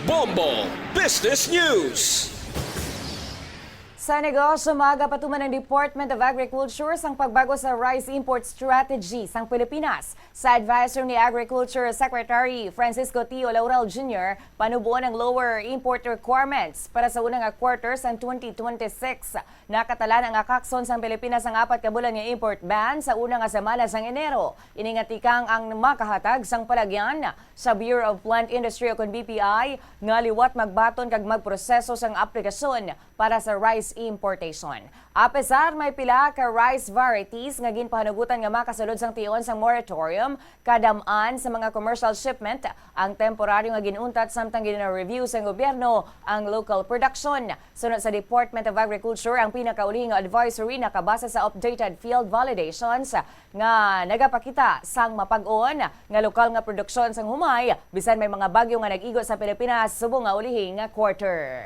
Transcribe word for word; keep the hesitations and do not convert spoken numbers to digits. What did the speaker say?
Bombo Business News. Sa negosyo, magapatuman ang Department of Agriculture sang pagbago sa rice import strategy sang Pilipinas. Sa advisor ni Agriculture Secretary Francisco Tio Laurel Junior, panuboon ang lower import requirements para sa una nga quarter sang twenty twenty-six. Nakatalaan ang akakson sang Pilipinas ang apat ka bulan nga import ban sa una nga semana sang Enero. Ini nga tikang ang makahatag sang palagyan sa Bureau of Plant Industry o kon B P I nga liwat magbaton kag magproseso sang aplikasyon para sa rice importation. Apesar may pila ka rice varieties nga ginpahanugutan nga makasulod sang tion sang moratorium, kadam-an sa mga commercial shipment ang temporaryo nga gin-untat samtang gina-review sang gobyerno ang local production. Suno sa Department of Agriculture, ang pinakauli nga advisory nakabase sa updated field validations nga nagapakita sang mapag-on nga lokal nga produksyon sang humay bisan may mga bagyo nga nag-igo sa Pilipinas subong nga ulihi nga quarter.